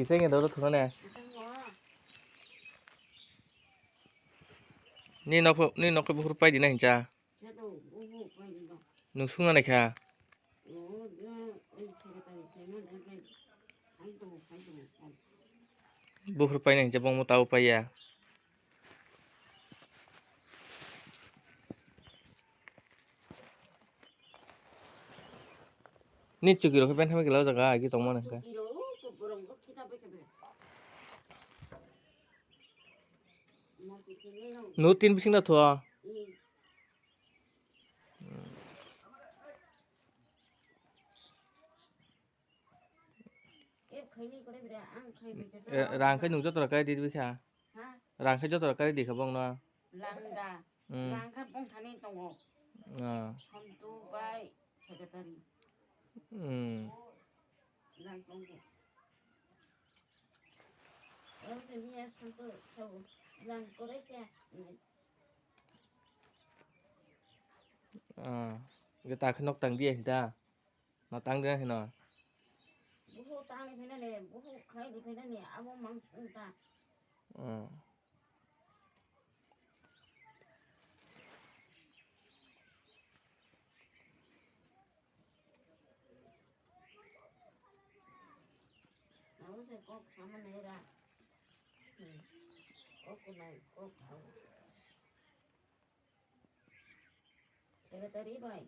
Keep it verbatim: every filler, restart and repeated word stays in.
Kisa nge doro thuna ne. Ni nokho, ni nokho bukhur pai dina hincha. Nung sungna naikha. Bukhur paina hincha bongmo tabo paiya. Ni chuki rok ben hamai kela o jaga agi tongmani hwnkhe. No tin bising da thua. Eh, rang khai nung joto rok kai di bikha. Rang khai joto rok kai di kha bong no. Langda. Hmm. Rang kha bong thani tongo. Ah. Sontu bai secretary. Hmm. Rang tongo. Rang kore kya? Ah. Ge ta khe nok tang di hinda. No tang de hino. Buhu tang ni phina ni, buhu khai di phina ni, abo mang sung ta. Hmm. Abo se kok sama nai ra. Hmm. Kok kunai, kok khao. Secretary bai.